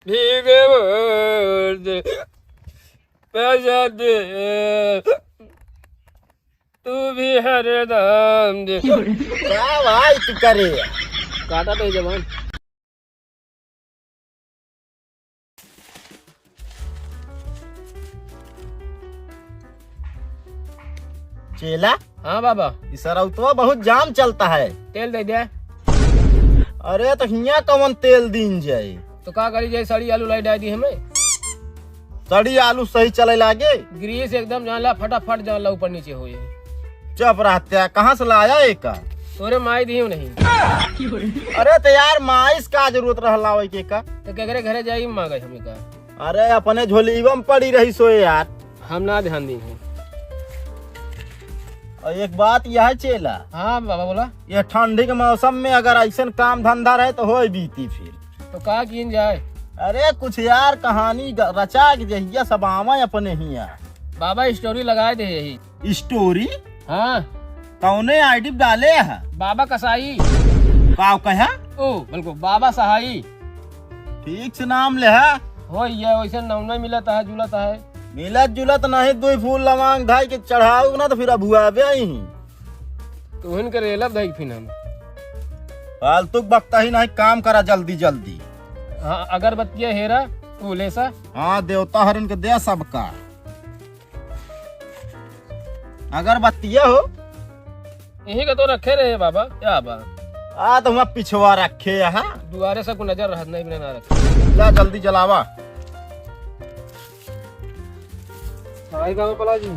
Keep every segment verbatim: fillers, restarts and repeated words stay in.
भीगे मोर दे, पैसा दे, तू भी हरदम दे। का भाई तू करे? काटा तो जवान। चेला? हाँ बाबा। ई सरौतवा बहुत जाम चलता है। तेल दे दे। अरे तो हियाँ कौन तेल दीन जाए? तो का करी जाए, सड़ी आलू लाई डाल दी हमें। सड़ी आलू सही चले लागे? ग्रीस एकदम जान ला, फटाफट जान ला, ऊपर नीचे होए। चुप रहत्या, कहाँ से लाया एका? तोरे माई दियो नहीं। अरे तो यार, माई से का जरूरत रहला ओई के का? तो केकरे घरे जाई मांगे हमें का? अरे अपने झोलीवा में पड़ी रही सोए यार। हम ना ध्यान दी हैं। और एक बात यह चेला। हाँ बाबा बोला। ये ठंडी के मौसम में अगर ऐसन काम धंधा रहे तो होए बीती फिर। तो का कीन जाए? अरे कुछ यार कहानी ग-, रचा के जहिया सब आवा अपने हिया। बाबा स्टोरी लगाए दे यही। स्टोरी? हाँ। कौने आईडी पे डाले है? बाबा कसाई। का कहे? ओ, बिल्कुल, बाबा सहाई। ठीक से नाम ले है। हो, ये वैसे नाम नहीं मिलत है, जुलत है। मिलत जुलत नहीं, दुई फूल लवांग धाई के चढ़ाऊ ना तो फिर अभुआबे ही। तो उहन के रेलब धाई फिर हम। फालतू के बकता ही नहीं, काम करा जल्दी जल्दी। हाँ, अगरबत्तिया हेरा, ओ लेसा। हाँ, देवता हरन के दे सबका। अगरबत्तिया हो? यही का तो रखे रहे बाबा, क्या बा? आ तो हुआ पिछवा रखे यहाँ। दुआरे से को नजर रहत नहीं, बिना ना रखे। जा जल्दी जलावा। भाई का पला जी।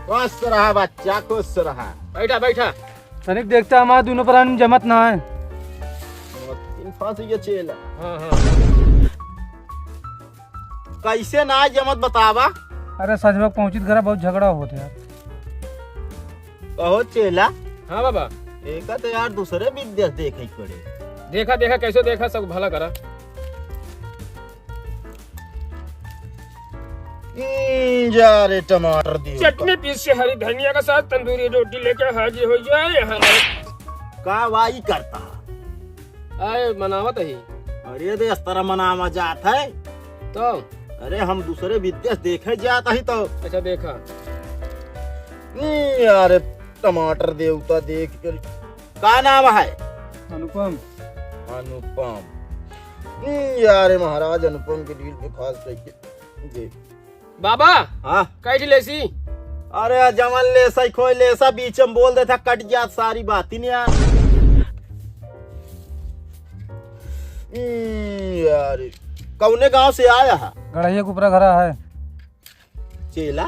खुश रहा बच्चा, खुश रहा। बैठा, बैठा। तनिक देखता हमारे दोनों प्राणी में जमत ना है। तीन फांसी के चेला। हाँ, हाँ। कैसे ना जमत बतावा? अरे सजवा पहुंचित घरा बहुत झगड़ा होत है यार। कहो चेला। हाँ बाबा। एका तो यार दूसरे विद्या देखे के पड़े। देखा, देखा, कैसे देखा, सब भला करा। हम्म, जा रे टमाटर दियो। चटनी पीस से हरी धनिया के साथ तंदूरी रोटी लेके हाजिर हो जाए यहाँ। का वाई करता? आए मनावत ही। अरे तो इस तरह मनावा जात है। तो? अरे हम दूसरे विदेश देखे जात ही तो। अच्छा देखा। हम्म, यार टमाटर देवता देख कर। का नाम है? अनुपम। अनुपम। हम्म, यार महाराज अनुपम के डील पे खास करके। जी। बाबा, हाँ? कैठी लेसी? अरे, जवन लेसा, खोई लेसा, बीच में बोल देता, कट जात सारी बात ही नहीं यार। हम्म, यार, कौने गांव से आया है? गड़हिया के ऊपरा घरा है। चेला?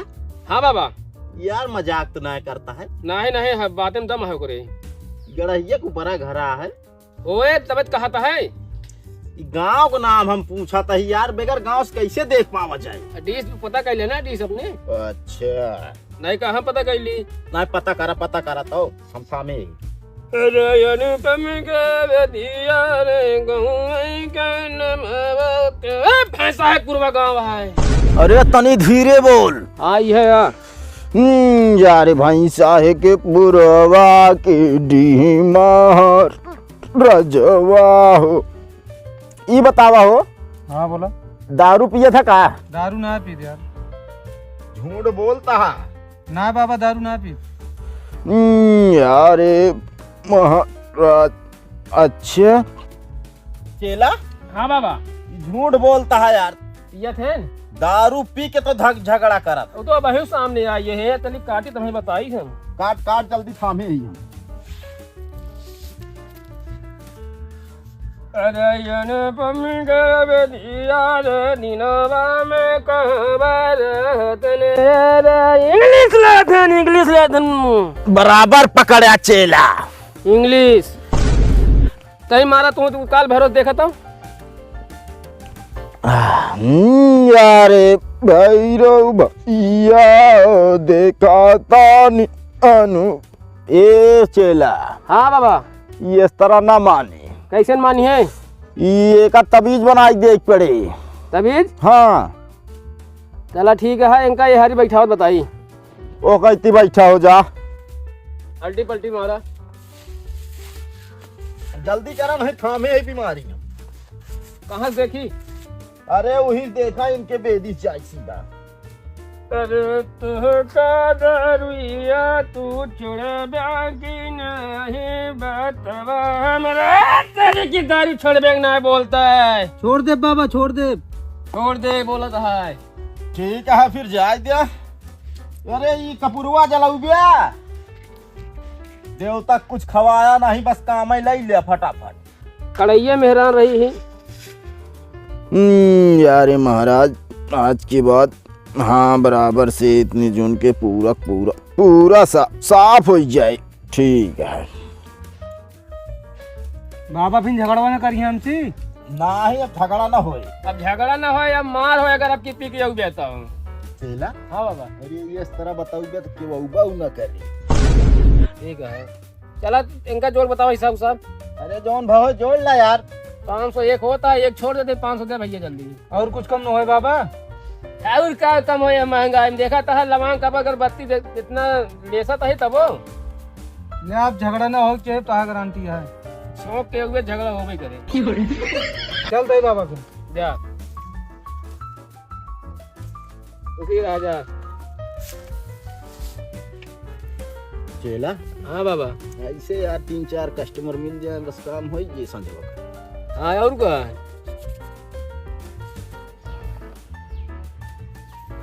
हाँ बाबा। यार, मजाक तो ना करता है। नहीं, नहीं, हाँ, बातें में दम है ओकरे। गड़हिया के ऊपरा घरा है। ओए, तबियत कहत है? ई गांव का नाम हम पूछत ही यार, बगैर गांव से कैसे देख पावा जाए? डिश पे पता कर लेना, डिश अपने। अच्छा। नहीं, कहाँ पता कर ली? नहीं, पता करा, पता करा तो हम सामे ही। अरे अनुपम के बेटिया रे, गहुआ के नमवा के, ए, भैंसा है, कुरवा गाँव है। अरे तनी धीरे बोल। आई है यार। हम्म, यार भैंसा है के पुरवा के डीहमार। रजवा हो। ई बतावा हो। हाँ, बोला। दारू पिए था का? दारू ना पी यार। झूठ बोलता है। ना बाबा, दारू ना पी। हम्म, यार, महाराज, अच्छा। चेला? हाँ बाबा। झूठ बोलता है यार। पियत है? दारू पी के तो धक झगड़ा करत। वो तो अबही सामने आई है, तनी काटी तुम्हें बताई हम। काट, काट, जल्दी थामे ही हम। अरे अनुपम के बेटिया रे, दिनवा में कहवा रहत ने रे। इंग्लिश लेथन, इंग्लिश लेथन। बराबर पकड़ा चेला। इंग्लिश। तई मारा तू, तू काल भैरव देखा तो। हम्म, यारे भैरव भैया देखा तानी अनु। ए चेला। हाँ बाबा। ये इस तरह ना माने। कैसे न मानी है? ये एका तबीज बनाई दे पड़े। तबीज? हाँ। चला ठीक है, इनका ये हरी बैठावत बताई। ओ कहती बैठा हो जा। अल्टी पल्टी मारा। जल्दी करा, नहीं थामे है बीमारी। कहाँ से देखी? अरे वही देखा इनके बेदी जाए सीधा। अरे तोहका दरुइया तू छोड़बे कि नहीं बतवा हमरा। तेरी की दारू छोड़बे कि नहीं बोलता है। छोड़ दे बाबा, छोड़ दे। छोड़ दे बोलत है। ठीक है फिर जाए दिया। अरे ई कपुरवा जलौबिया। देवता कुछ खवाया नहीं, बस काम ही लई ले फटाफट। कढ़ैया मेहरान रही ही। हम्म, यारे महाराज, आज के बाद हाँ बराबर से इतनी जून के पूरा, पूरा, पूरा सा-, साफ होइ जाए। ठीक है। बाबा फिर झगड़वा न करिए हमसे। नाही, अब झगड़ा ना होए। अब झगड़ा ना होए, अब मार होए, अगर अब की पी के आऊ बेटा हूँ। चेला? हाँ बाबा। अरे ये इस तरह बताऊ बे तो केहू बाऊ ना करे। ठीक है। चला, इनका जोड़ बताओ हिसाब साहब। अरे जौन भाव जोड़ ला यार। पाँच सौ एक होता है, एक छोड़ देते, पाँच सौ दे भैया जल्दी। और कुछ कम न होए बाबा? और का कम होए महंगाई में? देखा तहा लवांग कब अगरबत्ती दे, इतना लेसा तही तबो। ले आप झगड़ा ना हो, चाहे तहा गारंटी है। शौक के हुए झगड़ा होबे करे। चल दे बाबा फिर। जा। उसी राजा। चेला? हाँ बाबा। ऐसे यार तीन चार कस्टमर मिल जाए, बस काम हो ही जाए संजय का। हाँ, और का?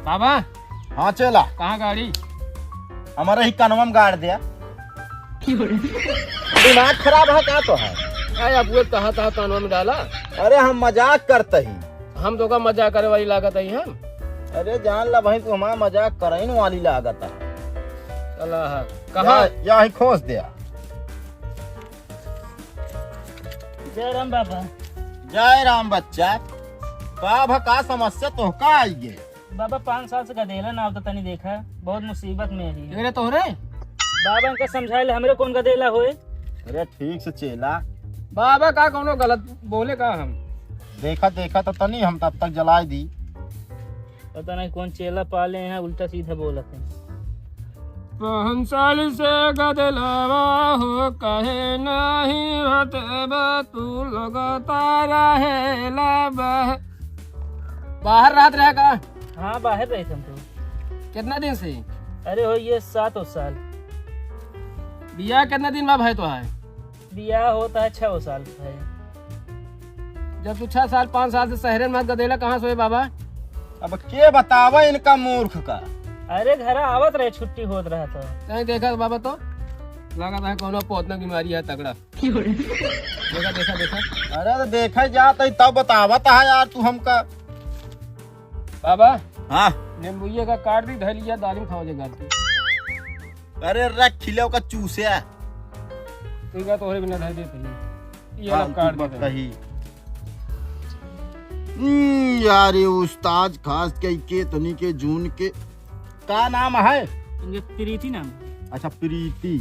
बाबा। हाँ चेला। कहाँ गाड़ी? हमारे ही कनवा में गाड़ दिया। दिमाग खराब है का तो है? अरे अब वो कहा था कानवा में डाला। अरे हम मजाक करते ही। हम तो का मजाक करे वाली लागत है हम। अरे जान ला भाई, तू हमारा मजाक करइन वाली लागत है। चला है। कहाँ? या, या ही खोस दिया। जय राम बाबा। जय राम बच्चा। का भा का समस्या तोहका आई गे? बाबा, पाँच साल से गदेला ना आवता, तनी देखा, बहुत मुसीबत में है। अरे तोहरे? बाबा, इनका समझाए ले, हमरे कौन गदेला होए? अरे ठीक से चेला। बाबा का कौनो गलत बोले का हम? देखा, देखा तो तनी हम तब तक जलाए दी। पता नहीं कौन चेला पाले हैं, उल्टा सीधा बोलत हैं। पाँच साल से गदलावा हो, कहे नहीं हटबा, तू लगातार रहेला बह-, बाहर रहत रहे का? हाँ, बाहर रहे हम तो। कितना दिन से? अरे हो ये सात साल। बियाह कितना दिन बा भाई तो है? बियाह होता है छह साल है। जब तू छह साल, पाँच साल से शहरे में गदेला, कहाँ सोए बाबा? अब के बतावा इनका मूर्ख का? अरे घरा आवत रहे, छुट्टी होत रहा तो। कहीं देखा बाबा तो? लागत है कोनो पोतना बीमारी है तगड़ा। देखा, देखा, देखा। अरे तो देखा जात है तब बतावत है यार तू हमका। बाबा। हाँ। नींबुइया का काट दी, धर लिया, दालिम खाओ जे गाल के। अरे रख खिले ओका चूसे। ठीक है, तोहरे बिना धर देते हैं। ये हाँ, वाला काट तू देते हैं। कही। हम्म, यार ये उस्ताद खास कई के तनी के जून के का नाम है? इनके प्रीति नाम है। अच्छा, प्रीति।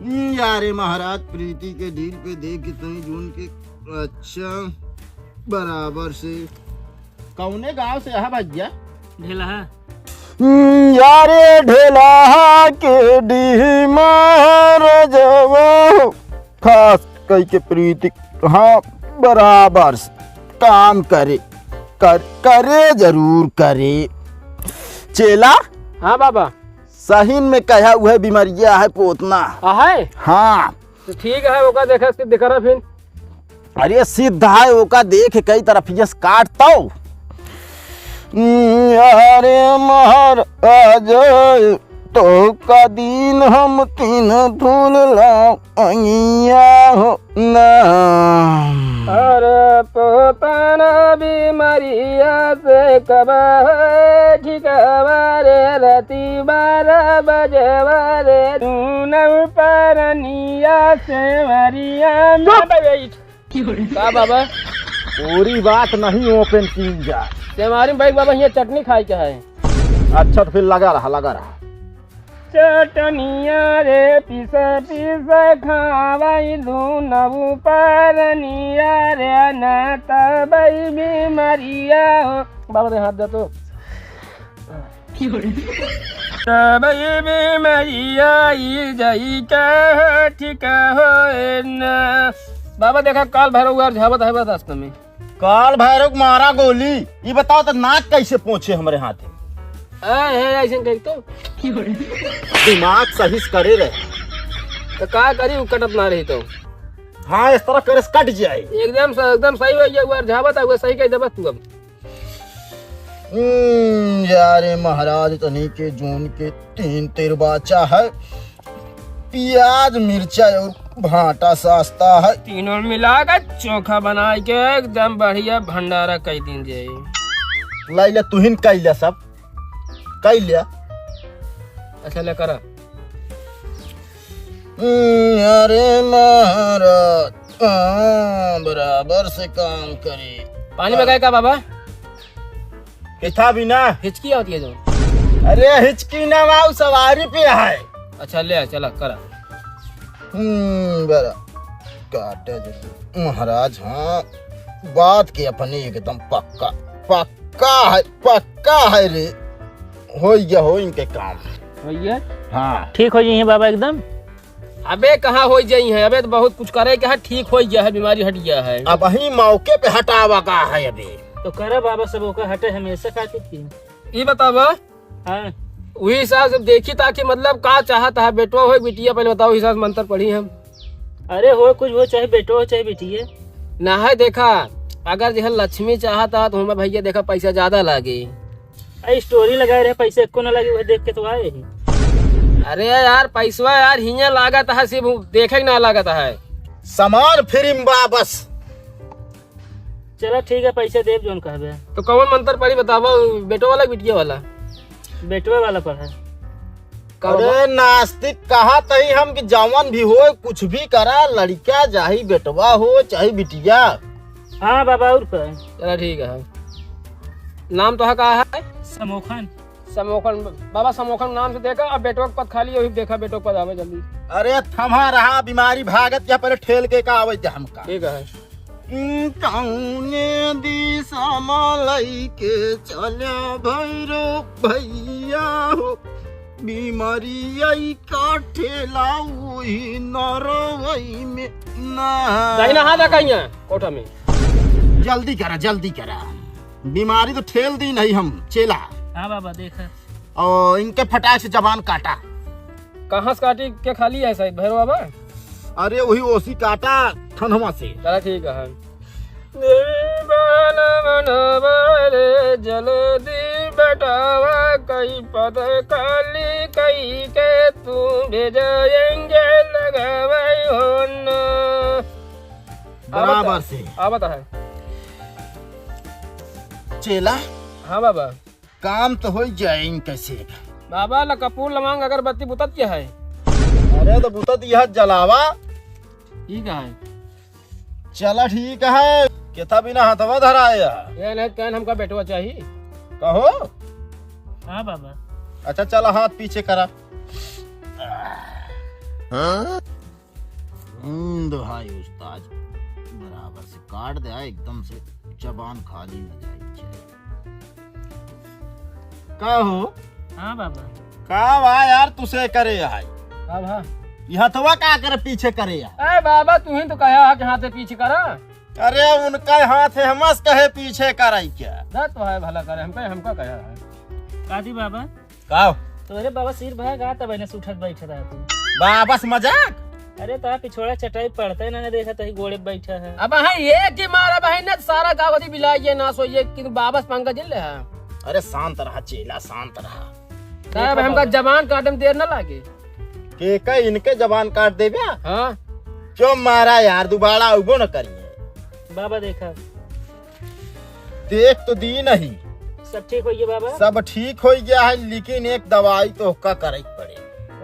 हम्म, यारे महाराज, प्रीति के डील पे देख के तनी जून के, अच्छा, बराबर से। कौने गांव से है भैया? ढेलहा। हम्म, यारे ढेलहा के डीह महाराजवा। खास कई के प्रीति, हाँ, बराबर से काम करे, कर, करे जरूर करे। चेला? हाँ बाबा। सहीन में कहा उहे बीमारिया है पोतना। आ है? हाँ। तो ठीक है, ओका देखा, सिद्ध करा फिर। अरे सिद्ध है, ओका देख कई तरफ यस काट तो। अरे महाराज, तो का दिन हम तीन फूल लाओ। अइया हो ना। अरे पोताना बीमारिया से कब है ठिकावा रे, राती बारह बजवा रे, तू नौ परनिया से मरिया में चुप! बैठ। का बाबा? पूरी बात नहीं ओपन कीन जा। सेमारी में बैठ बाबा, हियाँ चटनी खाए के है। अच्छा तो फिर लगा रहा, लगा रहा। चटनिया रे पीस पीस खावाई दूनऊ परनिया रे, ना तबई बीमारिया हो। बाबा रे हाथ दे तो। तबई बीमारिया ई जाई के ठीक होए ना। बाबा देखा काल भैरव उगार झाबत है बस रास्ता में। काल भैरव के मारा गोली। ई बताओ तो नाक कैसे पोंछे हमरे हाथे? ए, हे, ऐसे कही तो। दिमाग सही से करे रहे। तो का करी, उ कटत ना रही तो। हाँ, इस तरह करे से कट जाए। एकदम स-, एकदम सही होइ गया, उ झाबत है, उ सही कह देबा तू अब। हम्म, जा रे महाराज, तनी के जून के तीन तेर बाचा है, प्याज, मिर्चा और भाटा सस्ता है। तीनों मिला के चोखा बनाए के एकदम बढ़िया भंडारा कई दिन जाई। लाई ले, तुहिन कई ले सब, कई ले। अच्छा, ले करा। हम्म, अरे महाराज, हाँ, बराबर से काम करे। पानी मंगाए का बाबा? किथा भी ना। हिचकी आवत है जो। अरे हिचकी ना, वाऊ सवारी पे है। अच्छा, ले आ, चला, करा। हम्म, बरा। काटे जल्दी। महाराज, हाँ, बात के अपने एकदम पक्का, पक्का है, पक्का है रे। होइ गया हो इनके काम। होइ गया? हाँ। ठीक होइ जाइहैं बाबा एकदम। अबे कहाँ होइ जाइहैं, अबे तो बहुत कुछ करे के है, ठीक होइ गया है, बीमारी हट गया है। अबहीं मौके पे हटावा का है अबे। तो करा बाबा सब ओका हटे हमेशा खातिर की। ई बतावा। हाँ। वही हिसाब से देखी ताकि मतलब का चाहत है, बेटवा होइ बिटिया, पहले बताओ, हिसाब से मंत्र पढ़ी हम। अरे होइ कुछ होइ, चाहे बेटवा होइ चाहे बिटिया। ना है देखा, अगर जहाँ लक्ष्मी चाहत है तो हमें भैया देखा पैसा ज्यादा लागे। अरे story लगाए रहे, पैसा एको ना लागे, वह देख के तो आए ही। अरे यार, पैसवा यार हियाँ लागत है, सिर्फ देखे के ना लागत है। सामान free में बा बस। चला ठीक है, पैसा देब जौन कहबे। तो कौन मंत्र पढ़ी बतावा, बेटो वाला कि बिटिया वाला? बेटवा वाला पढ़ा। का बाबा? अरे नास्तिक, कहा तही हम कि जवन भी होइ, कुछ भी करा, लड़िका चाहे बेटवा होइ चाहे बिटिया। हाँ बाबा, और पर। चला ठीक है। नाम तो है का है? समोखन। समोखन, बाबा समोखन नाम से देखा, अब बेटवा के पद खाली है, वही देखा बेटवा के पद आवे जल्दी। अरे थमा रहा, बीमारी भागत या पहले ठेल के का आवे जा हमका। ठीक है। कौने दिशा में लइके चला भैरव भैया हो, बीमारी आई का ठेला वही नरवई में ना। दाहिना हाथ आ कहिया कोठा में। जल्दी करा, जल्दी करा, बीमारी तो ठेल दी नहीं हम चेला। हाँ बाबा, देखा। और इनके फटाक से जबान काटा। कहाँ से काटी के खाली है शायद भैरव बाबा? अरे वही ओसी काटा थनवा से। चला ठीक है। जल्दी बेटावा कई पद खाली कई के तू भेजाएंगे लगावे हो ना। बराबर से। आवत है। चेला। हाँ बाबा। काम तो होइ जाए इनके से। बाबा, ला कपूर, लवांग, अगरबत्ती बुतत क्या है? अरे तो बुतत यह जलावा। ठीक है। चला ठीक है। केथा बिना हथवा धराया। ये नहीं कहन हमका बेटवा चाही। कहो। हाँ बाबा। अच्छा चला हाथ पीछे करा। हाँ? हम्म, दोहाई उस्ताद, बराबर से काट दे, एकदम से जबान खाली न जाए। का हो? हाँ बाबा। का बा यार, तुसे करे है? का बा? ये हथवा का करे पीछे करे है? ए बाबा, तू ही तो कहा है कि हाथे पीछे करा। अरे उनका हाथ है, हमस कहे पीछे करे क्या? दत भाई भला करे, हमका, हमका कहा है। का दी बाबा? का? तोरे बाबा सिर भागा तब एने से उठत बैठत रहा तू। बा, बस मजाक। अरे तो पिछोड़ा चटाई पड़ते ना, ना देखा तो ही गोड़े बैठा है। अब हाँ ये कि मारा बहिन ने सारा गावती बिलाई ये ना सो ये कि बाबस पंगा जिन ले है। अरे शांत रहा चेला, शांत रहा। साहब हमका जबान काटे में देर ना लागे। के का इनके जबान काट देबे? हाँ। क्यों मारा यार, दोबारा उबो न करिए। बाबा देखा। देख तो दी नहीं। सब ठीक होइ गया बाबा? सब ठीक होइ गया है, लेकिन एक दवाई तो ओका करे के पड़े।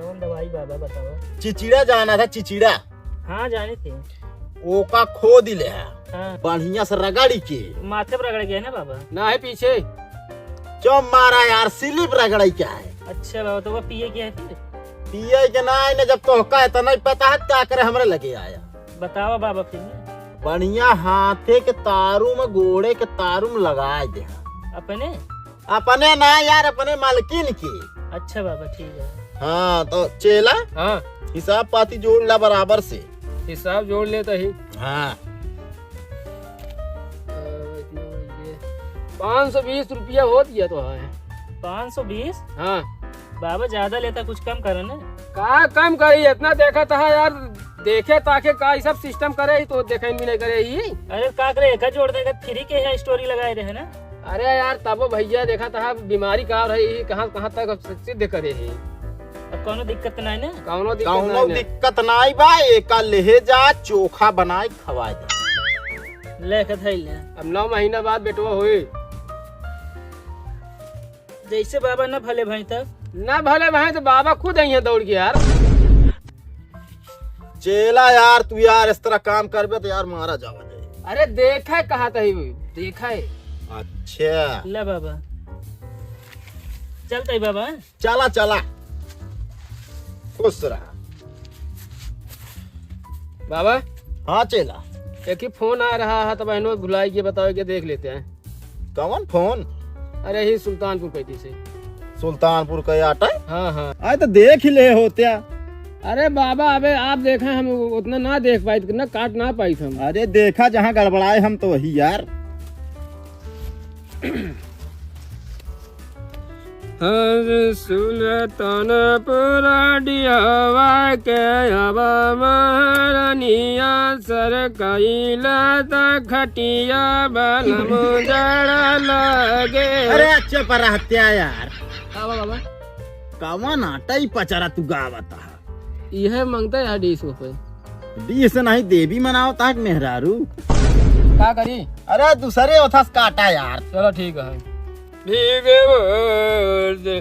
कौन दवाई बाबा बताओ? चिचिड़ा जाना था, चिचिड़ा। हाँ जाने थे। ओका खो दिले है। हाँ। बढ़िया से रगड़ी के। माथे पर रगड़ गया ना बाबा? ना है पीछे। क्यों मारा यार, स्लिप रगड़ाई क्या है? अच्छा बाबा, तो वो पिए क्या है फिर? पिए के ना है ना, जब तोहका इतना ही पता है, क्या करे हमरे लगे आया? बतावा बाबा फिर। बढ़िया हाथे के तारू में, गोड़े के तारू में लगाए दे। अपने? अपने ना यार, अपने मालकिन के। अच्छा बाबा, ठीक है। हाँ, तो चेला, हाँ। हिसाब पाती जोड़ ला बराबर से। हिसाब जोड़ लेता ही। हाँ। पाँच सौ बीस रुपया होत गया तो है। पाँच सौ बीस? हाँ। बाबा ज्यादा लेता, कुछ कम करा ना। का कम करी, इतना देखा था यार, देखे ताके का ई सब सिस्टम करे ही तो देखे भी नहीं करे ही। अरे का करे, एक जोड़ देगा, फ्री के है, स्टोरी लगाए रहे ना। अरे यार, तबो भैया देखा था बीमारी का रही ही, कहाँ कहाँ तक सिद्ध करे ही। अब कौनो दिक्कत नहीं ना? कौनो दिक्कत कौनो नहीं ना। दिक्कत नहीं बा, एका लेहे जा, चोखा बनाए खवाए दे। ले के धइल ले। अब नौ महीना बाद बेटवा होई। जैसे बाबा ना भले भाई तब। ना भले भाई तो बाबा खुद आई है दौड़ के यार। चेला यार, तू यार इस तरह काम करबे तो यार मारा जावा जाए। अरे देखा है कहा तही, देखा है। अच्छा। ले बाबा। चलते ही बाबा। चला, चला। खुश रहा। बाबा। हाँ चेला। एक ही फोन आ रहा है, तो बहनों भुलाई के बताओ, के देख लेते हैं। कौन फोन? अरे ही सुल्तानपुर पैती से। सुल्तानपुर का आटा? हाँ, हाँ। अरे तो देख ही ले होत्या। अरे बाबा, अबे आप देखे, हम उतना ना देख पाई, ना काट ना पाई हम। अरे देखा, जहाँ गड़बड़ाए हम तो वही यार। हर सुल्तानपुर डिहवा के अब महारानिया सर कइला त खटिया बलम जड़ा लगे। अरे चुप रहत्या यार। का बा बाबा? कवन आटा ई पचरा तू गावत हा? इहे मंगता है डिश पे। डिश नहीं, देवी मनावत हा कि मेहरारू। का करी? अरे दूसरे ओथस काटा यार। चलो ठीक है। भीगे बोल दे,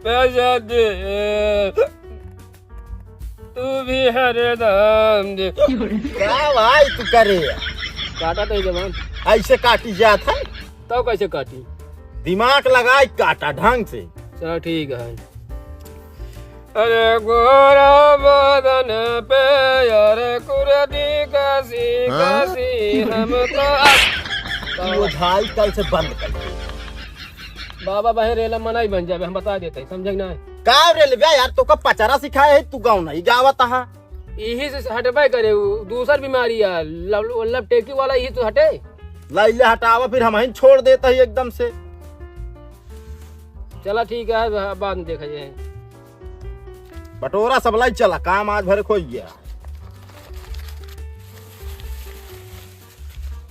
पैसा दे, तू भी हरदम दे। का भाई तू करे? काटा तो ही जबान। ऐसे काटी जात है? तब कैसे काटी? दिमाग लगाई काटा ढंग से। चलो ठीक है। अरे गोरा बदन पे यार कुर्ती कसी हाँ? कसी हमको। वो झाई कल से बंद कर दे। बाबा बहे रेला मनाई बन जावे, हम बता देते हैं, समझे कि ना? का रेलवे यार, तो का पचरा सिखाए है, तू गाँव नहीं गावत हा। यही से हटबे करे, उ दूसर बीमारी है, लब-, लपटेकी वाला यही तो हटे। लाइले हटावा, फिर हम ही छोड़ देता ही एकदम से। चला ठीक है, बाद में देखा जाए। बटोरा सब लाई चला, काम आज भरे खोई गया।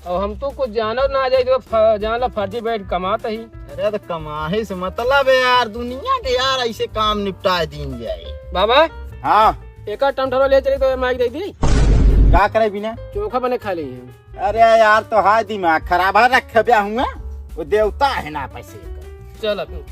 अब हम तो कुछ जानत ना जाए, तो फ-, जान ला फर्जी बैठ कमात ही। अरे तो कमाही से मतलब है यार, दुनिया के यार ऐसे काम निपटाए दीन जाए। बाबा। हाँ। एक टमटरो ले चली तो माइक दे दी। का करे बिना? चोखा बने खा ली है। अरे यार, तो हाय दिमाग खराब है, रख ब्या हुआ, वो देवता है ना पैसे का। चल अब।